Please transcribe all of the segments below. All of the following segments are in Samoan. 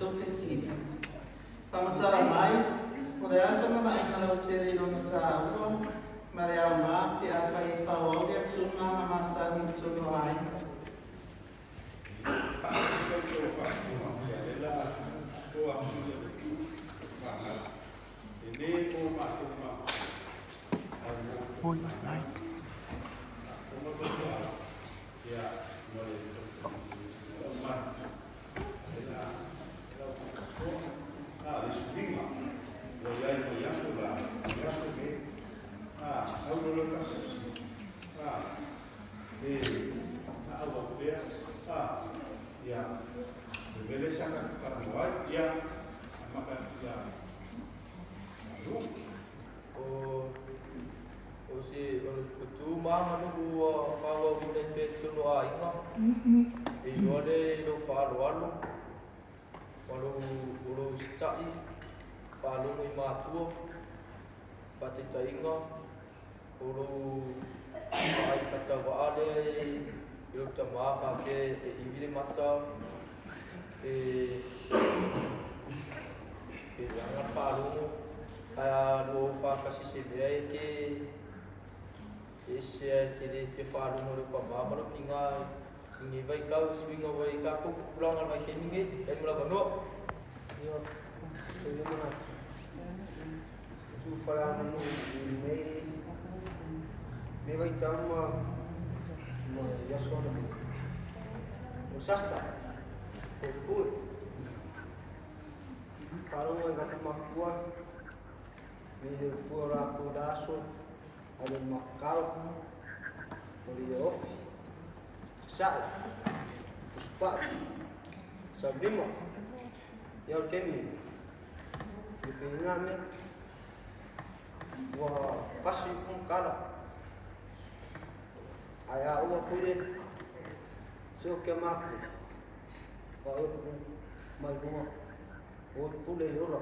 tou fesili. Faamatala mai, po o le a sona vaaiga lautele i lona taua ma le aoga pe afai e faaauau le atuga ma masani i totonu o aiga. O se o tu ma aganuu ua faaauauina ai pea i totonu o aiga, e iloa lea i lou faaaloalo, ma lou usitai, faalogo i matua, faataitaiga, o lou vaai faatauvaa lea i lou tama faapea e ivi le mata, e leaga le faalogo, ae a lua o faatasi i se mea e te ese lava e te le fia faalogo i lou tama ma lou tina i lenei vaitau i suiga ua i ai tatou tupulaga i le vaitaimi lenei. Faafetai mo le avanoa. Ia, o le manatu, tu faleaganuu i lenei vaitau ma i aso anamua. O sasa, o pue, faalogo i gata makua, me le fua o latou le aso, a le makau, o le ofi, sasae, usupai, saulima, ia o le taimi i pei mea ua pasi kala ae a ua pule se o ke maku wa o mai luga o pule i ora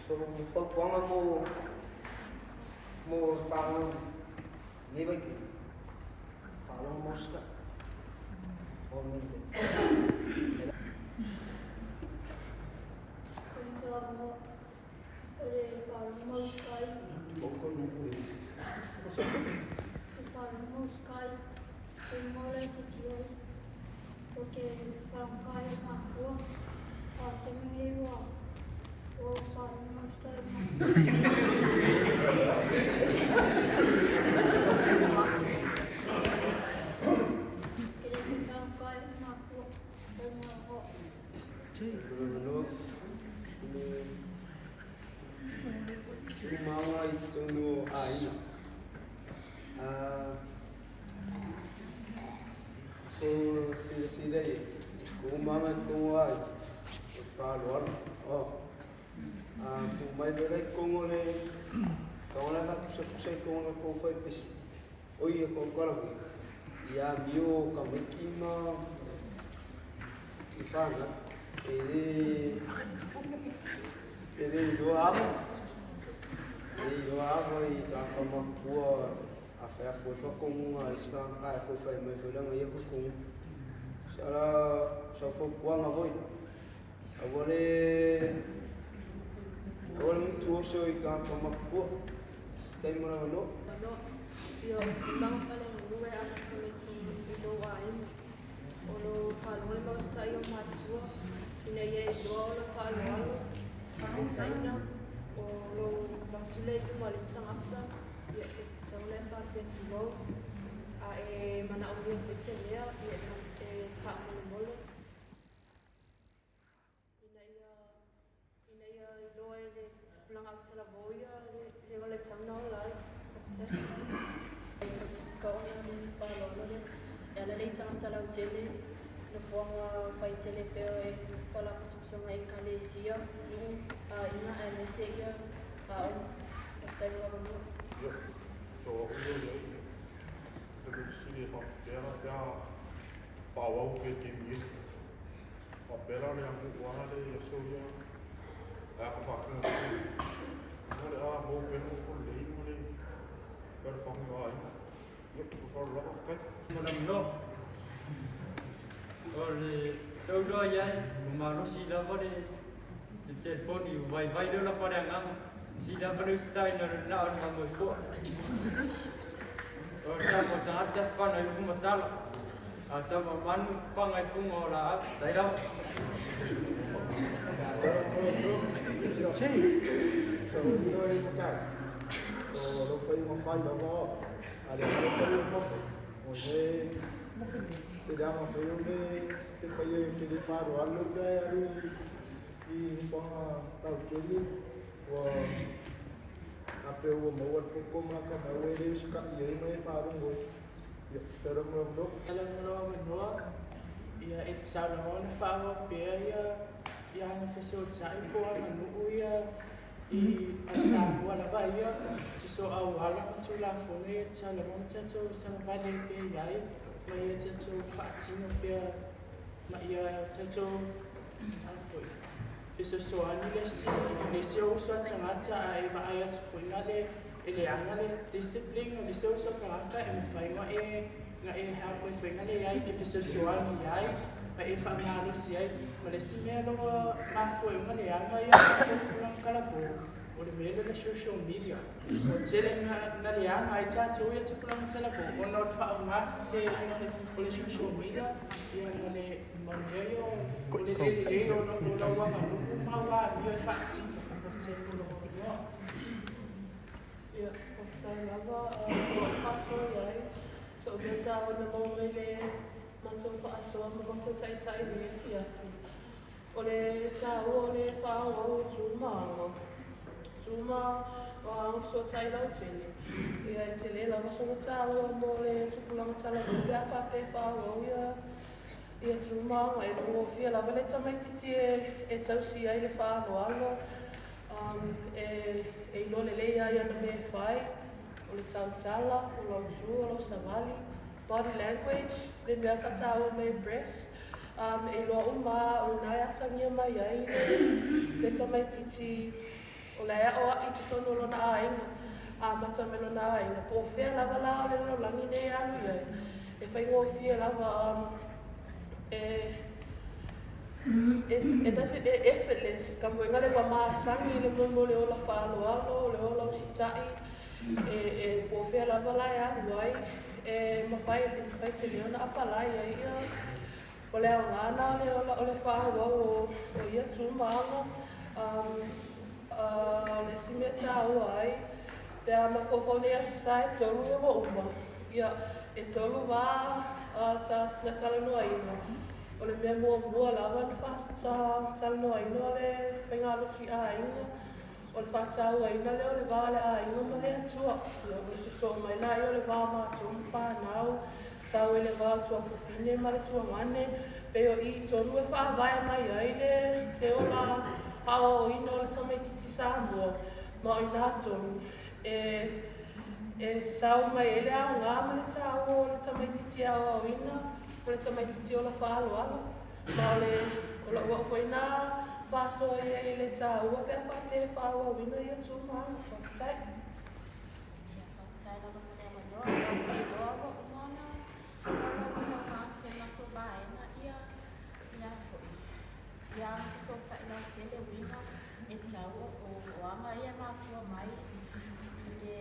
so fautuaga mo pāga nei vaitaimi faalogo ma usitai o mea. O le faalogo ma usitai. O le faalogo ma usitai, e igoa o le tikioi, o ke whalangai o mākua, a o le taimi nei ua ua ou faalogo ma usitai i mākua. E le ke whalangai o mākua, o ngā hoa. Tumanga i totonu o aiga. So silasila i tumanga i totonu o aiga, o le faaaloalo. Tu mai loa la i totonu o le taola la tusapusa i totonu o le tou faipesi, oi e kou kalafi, ia amio tamaiti ma i fanau, e le iloa ava, e le iloa ava i tagata matutua a fai atu ai faatonuga a isi tagata ae toe fai mai foi lana ia faatonuga. Sala sau fautuaga foi, aua le aua le mutu oso i tagata matutua. Faafetai mo le avanoa. Ia o tulaga faaleaganuu e amata mai totonu i lou aiga. O lo o faalogo le mausita'i o matua ina ia iloa o lou faaaloalo, faataitaiga, o lou alu atu lea i luma o le isi tagata, ia e tatau ona e faapea tulou, a e manaomia foi se mea, ia e faamolemole ina ia Ina ia iloa e le tupulaga autalavou ia le ola e tatau ona ola ai. Faafetai. Ka ona le faaaloalo lea. E ala lea i tagata lautele, nofoaga faitele pea e faalapotopotoga ekalesia, nuu, aiga aemaise ia aoga. Faafetai mo avanoa. Ia, so au ia i ai, e le fesili e faapea la pe a faaauau pea i taimi nei. Faapea la le aganuu a le aso ia ae a ka faatino atu mo le a mo pea le nofo lelei ma le fealofani o aiga. Ia, faaaloalo lava, faafetai. Mo le avanoa. O le saunoa i ai. malosi lava le telefoni ua vaivai lea o le faaleagaga. Sili lava le usitaina o le laa o le mamoepoa. O le tama o tagata e fana i upu ma tala, a o le tama o manu e fafaga i fuga o laau. Faafetai lava. Lava ia e tatau lava ona faaauau pea ia ia aga fesoatai po o aganuu ia i a Samoa lava ia tusa o auala ma Tulafono ia e tatau lava ona tatou savavali ai pea i ai ma ia tatou faatino pea ma ia tatou a foi fesoasoani le isi le isi o uso a tagata a e vaai atu foi na le e leaga le discipline o le isi o uso a tagata e mafai ona e na e help ai foi na le iai ke fesoasoani iai ma e faamalosi ai ma le isi mea loa mafua ai ona leaga ia tupulaga talavou o le mea lea o le social media. Ua tele na leaga ai tatou ia tupulaga talavou ona o le faaaogaseseina o le social media ia ma le ma mea ia o le le lelei o lau aganuu ma au amio e faatino. Faafetai mo lou avanoa. Ia, faafetai lava o lou faasoa i ai. Sa ou mea taua na maua mai le matou faasoa ma matou taitai i lenei afiafi. O le taua o le faaauau o tu ma aga. Tu ma aga fesootai lautele. Ia, e tele lava sona taua mo le tupulaga talavou pe a faapea e faaauau ia ia tu ma aga. E logofia lava le tamaitiiti e tausi ai le faaaloalo E iloa lelei lava i ana mea e fai, o le tautala, o lau tu, o lau savali, body language, le mea faataua mai e Bress, e iloa uma lava o lena e atagia mai ai le tamaitiiti o la e aoai i totonu o lona aiga, amata mai lona aiga, po o fea lava la o le lalolagi nei e alu i ai, e faigofie lava e It doesn't e effortless ka moega le ua masani le mea mo le ola faaaloalo, o le ola usitaʻi, e e po o fea lava la e alu ai, e mafai e mafai tele ona apalai ai ia o le aoga na o le ola o le faaauau o o ia tu ma aga. O le isi mea taua ai, pe a mafaufau nei Aso Sa e tolu e ua uma, ia, e tolu vā na talanoaina. O le mea muamua lava na talanoaina o le faigalotu i aiga, o le faatauaina lea o le va o le aiga ma le Atua. Ia, o le sosoo mai laia o le va o matou ma fanau, sau ai le va o le tuafafine ma le tuagane, pei o i tonu e faavae mai ai le ola aoaoina o le tamaitiiti Samoa, ma o inā tonu e sau mai ai le aoga ma le taua o le tamaitiiti aoaoina ma le tamaitiiti ola faaaloalo. Ma o le o lou au foi nā faasoa i ai i le taua pe a faapea e faaauauina ia tu ma aga. Faafetai. Ia, faafetai lava mo le avanoa. Ou te iloa ua uma ona tolaulauina atu e le matou vaega ia ia foi ia fesootai lautele uiga e tau o o aga ia e mafua mai i le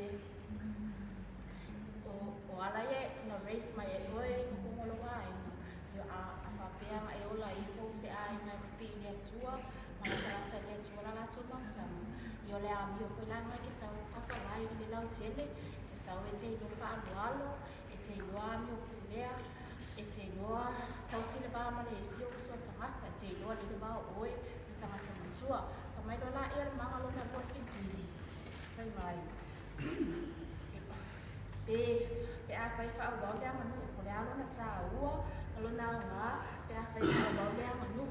o o ala ia na raise mai ai oe i totonu o lou aiga. Ia a a faapea na e ola ifo se aiga e pipii i le Atua ma latalata i le Atua la latou mafutaga. Ia o le amio foi la lena e te sau apalai i le lautele, e te sau e te iloa faaaloalo, e te iloa amio pulea, e te iloa tausi le va ma le isi o uso a tagata, e te iloa lelei le va o oe ma tagata matua. Fai mai loa laia le maga lona lua fesili, fai mai, Pe, pe afai faaauau le aganuu, po o le a lona taua ma lona aoga pe afai faaauau le aganuu.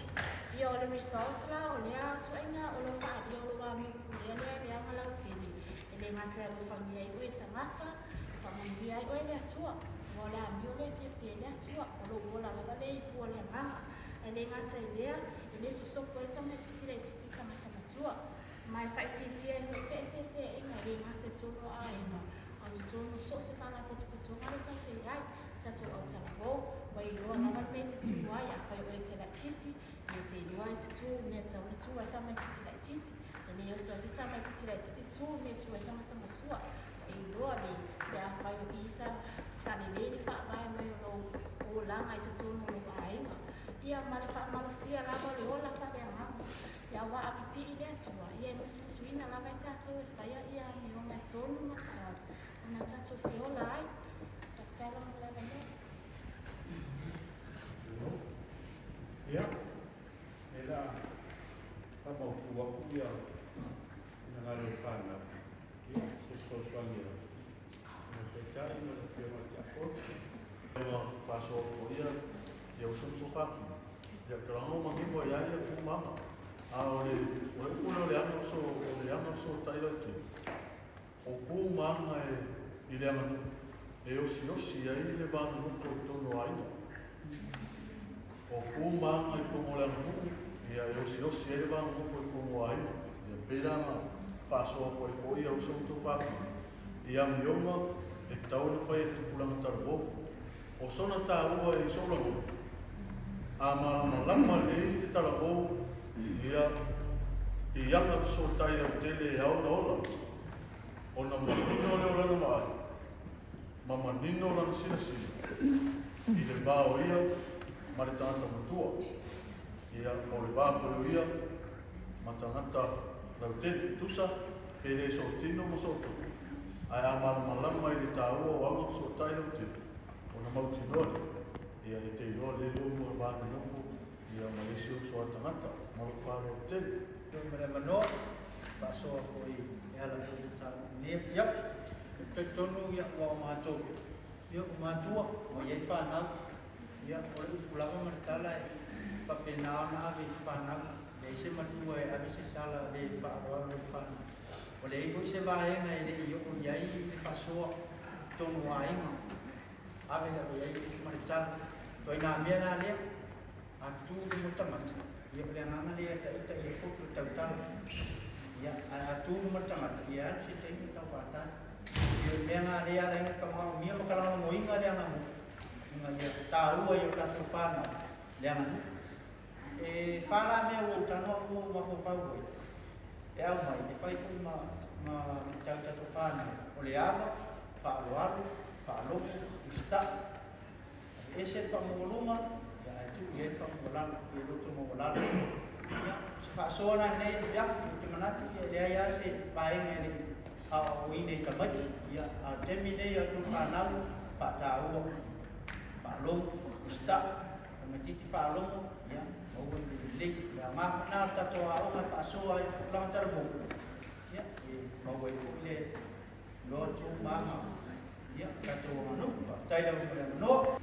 Ia, o le result la o lea ituaiga o lo o faaalia o lou amio pulea lea i le aga lautele, e le gata e alofagia ai oe e tagata, e faamanuia ai oe e le Atua. Aua o le amio lea e fiafia ai le Atua, o lou ola lava lea i fua o le agaga. Ae le gata i lea, e le sosopo ai tamaititi laititi i tagata matua. Ma e faaitiitia ai foi feeseeseaiga e le gata i totonu o aiga, a o totonu o so o se faalapotopotoga lea tatou i ai, tatou autalavou, ua iloa lava le mea e te tu ai, afai oe e te laititi, ia e te iloa. iloa e te tu i le mea e tatau ona tu ai le tamaititi laititi. E le oso atu le tamaititi laititi tu i le mea e tu ai le tagata matua. E iloa le pe afai o i sa sa lelei le faavae mai o lou olaga i totonu o lou aiga. Ia ma le faamalosia lava o le ola faaleagaga. Ia aua a pipii le Atua, ia e musumusuina lava e tatou e faia ia amioga e tonu ma tatau ona tatou feola ai. Faafetai lava mo le avanoa. Ia, e la faamautu atu ia finagalo o le fanau, ia, se fesoasoani a le Taitai ma le Afioga i le Tiakono. Ona faasoa foi ia ia uso ma fafine. Ia te lago manino ai ia tu ma aga. A o le o le upu lea o le aga feso o le aga fesootai lautele, o ku ma aga e i le aganuu e osiosi ai le va nonofo i totonu o aiga. O ku ma aga i totonu o le aganuu, ia e osiosi ai le va nonofo i totonu o aiga. Ia pei la ona faasoa atu ai foi ia uso ma tuafafine i amioga e tatau ona fai e le tupulaga talavou. O sona taua i sou lagona, a malamalama lelei le talavou ia i aga fesootai lautele e ao ona ola, ona manino lea o lana vaai, ma manino lana silasila i le va o ia ma le tagata matua, ia, o le va foi o ia ma tagata lautele, tusa pe le sootino ma soototo, ae a malamalama i le taua o aga fesootai lautele, ona mautinoa lea, ia, e te iloa lelei lou mo le va nonofo, ia, ma le isi uso a tagata, ma lou faaaloalo tele. Lau ma le avanoa, faasoa foi e ala foi i le mataupu nei. Ia, ou te talitonu ia ua o matou ia o matua ua i ai fanau, ia o le upu lava ma le tala e faapena ona ave i fanau, e leai se matua e ave se sala le faaaloalo i fanau. Ua leai foi se vaega e le i oo i ai le faasoa i totonu o aiga, ave lava i ai le upu ma le tala. Ituaiga mea la lea, a tu i luma o le tagata, ia o le agaga lea e taita ia poto le tautala. Ia, ae a tu i luma o le tagata, ia e alu se taimi o tau faatali. Ia o le mea lena lea e ala ai ona tamaomia ma kalagalagoina le aganuu, ina ia taua i o tatou fanau le aganuu. E fa la mea ua ou talanoa uma ou mafaufau ai, e aumai, e fai foi ma, ma tau tatou fanau, o le ava, faaaloalo, faalogo, usitai. Aveese le faamaualuga, ia ae tuu i ai le faamaualalo, ia loto maualalo. Ia, o se faasoa la lenei afiafi, ou te manatu ia e leai lava se vaega e le i aoaoina i tamaiti, ia, a o le taimi lenei a outou fanau, faataua, faalogo, usitai, tamaitiiti faalogo, ia, maua le mea lelei. O le aoga foi lena o le tatou aoga e faasoa ai i tulaga talavou, ia, e maua ai foi le lotu ma aga, ia, tatou aganuu. Faafetai lava mo le avanoa.